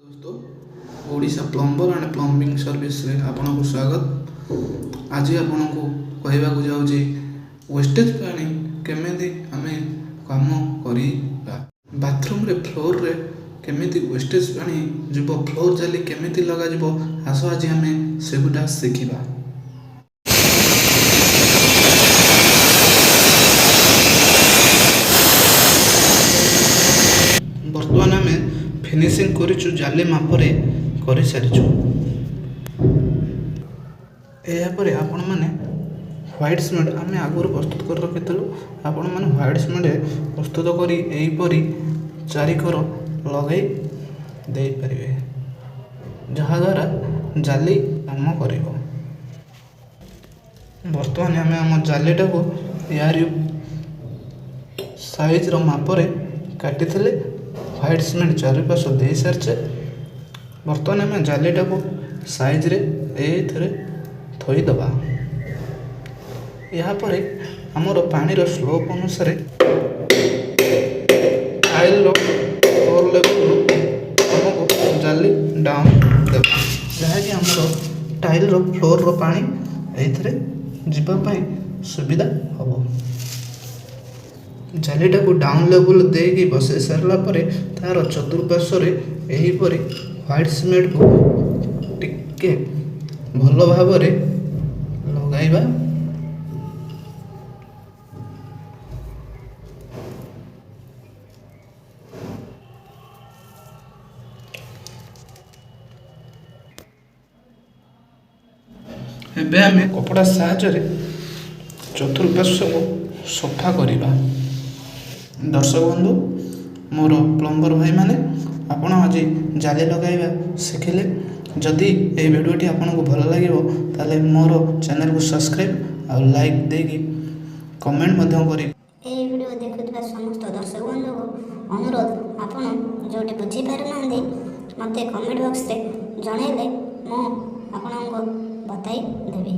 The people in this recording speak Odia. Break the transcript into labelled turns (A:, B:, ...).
A: Dost, Odisha plumber and plumbing ସର୍ଭିସରେ ଆପଣଙ୍କୁ ସ୍ୱାଗତ। ଆଜି ଆପଣଙ୍କୁ କହିବାକୁ ଯାଉଛି ୱେଷ୍ଟେଜ୍ ପାଣି କେମିତି ଆମେ କାମ କରିବା, ବାଥରୁମ୍ରେ ଫ୍ଲୋରରେ କେମିତି ୱେଷ୍ଟେଜ୍ ପାଣି ଯିବ, ଫ୍ଲୋର୍ ଜାଲି କେମିତି ଲଗାଯିବ। ଆସ, ଆଜି ଆମେ ସେଗୁଡ଼ା ଶିଖିବା। ବର୍ତ୍ତମାନ ଆମେ ଫିନିସିଂ କରିଛୁ, ଜାଲି ମାପରେ କରିସାରିଛୁ। ଏହାପରେ ଆପଣମାନେ ହ୍ୱାଇଟ୍ ସିମେଣ୍ଟ ଆମେ ଆଗରୁ ପ୍ରସ୍ତୁତ କରି ରଖିଥିଲୁ। ଆପଣମାନେ ହ୍ୱାଇଟ୍ ସିମେଣ୍ଟ ପ୍ରସ୍ତୁତ କରି ଏହିପରି ଚାରିକର ଲଗାଇ ଦେଇପାରିବେ, ଯାହାଦ୍ୱାରା ଜାଲି କାମ କରିବ। ବର୍ତ୍ତମାନ ଆମେ ଆମ ଜାଲିଟାକୁ ଏହାରି ସାଇଜ୍ର ମାପରେ କାଟିଥିଲେ, ହ୍ୱାଇଟ୍ ସିମେଣ୍ଟ ଚାରିପାର୍ଶ୍ୱ ଦେଇସାରିଛେ। ବର୍ତ୍ତମାନ ଆମେ ଜାଲିଟାକୁ ସାଇଜ୍ରେ ଏଇଥିରେ ଥୋଇଦେବା। ଏହାପରେ ଆମର ପାଣିର ସ୍ଲୋପ୍ ଅନୁସାରେ ଟାଇଲ୍ର ଫ୍ଲୋର୍ ଲେବୁଲ୍ରୁ ଆମକୁ ଜାଲି ଡାଉନ୍ ଦେବା, ଯାହାକି ଆମର ଟାଇଲ୍ର ଫ୍ଲୋର୍ର ପାଣି ଏଇଥିରେ ଯିବା ପାଇଁ ସୁବିଧା ହେବ। ଜାଲିଟାକୁ ଡାଉନ୍ ଲେବୁଲ୍ ଦେଇକି ବସାଇ ସାରିଲା ପରେ ତା'ର ଚତୁଃପାର୍ଶ୍ୱରେ ଏହିପରି ହ୍ୱାଇଟ୍ ସିମେଣ୍ଟକୁ ଟିକେ ଭଲ ଭାବରେ ଲଗାଇବା। ଏବେ ଆମେ କପଡ଼ା ସାହାଯ୍ୟରେ ଚତୁଃପାର୍ଶ୍ୱକୁ ସଫା କରିବା। ଦର୍ଶକ ବନ୍ଧୁ, ମୋର ପ୍ଲମ୍ବର ଭାଇମାନେ, ଆପଣ ଆଜି ଜାଲି ଲଗାଇବା ଶିଖିଲେ। ଯଦି ଏହି ଭିଡ଼ିଓଟି ଆପଣଙ୍କୁ ଭଲ ଲାଗିବ, ତାହେଲେ ମୋର ଚ୍ୟାନେଲକୁ ସବସ୍କ୍ରାଇବ୍ ଆଉ ଲାଇକ୍ ଦେଇକି କମେଣ୍ଟ ମଧ୍ୟ କରି
B: ଏହି ଭିଡ଼ିଓ ଦେଖୁଥିବା ସମସ୍ତ ଦର୍ଶକ ବନ୍ଧୁଙ୍କୁ ଅନୁରୋଧ, ଆପଣ ଯେଉଁଠି ବୁଝିପାରୁନାହାନ୍ତି, ମୋତେ କମେଣ୍ଟ ବକ୍ସରେ ଜଣାଇଲେ ମୁଁ ଆପଣଙ୍କୁ ବତାଇ ଦେବି।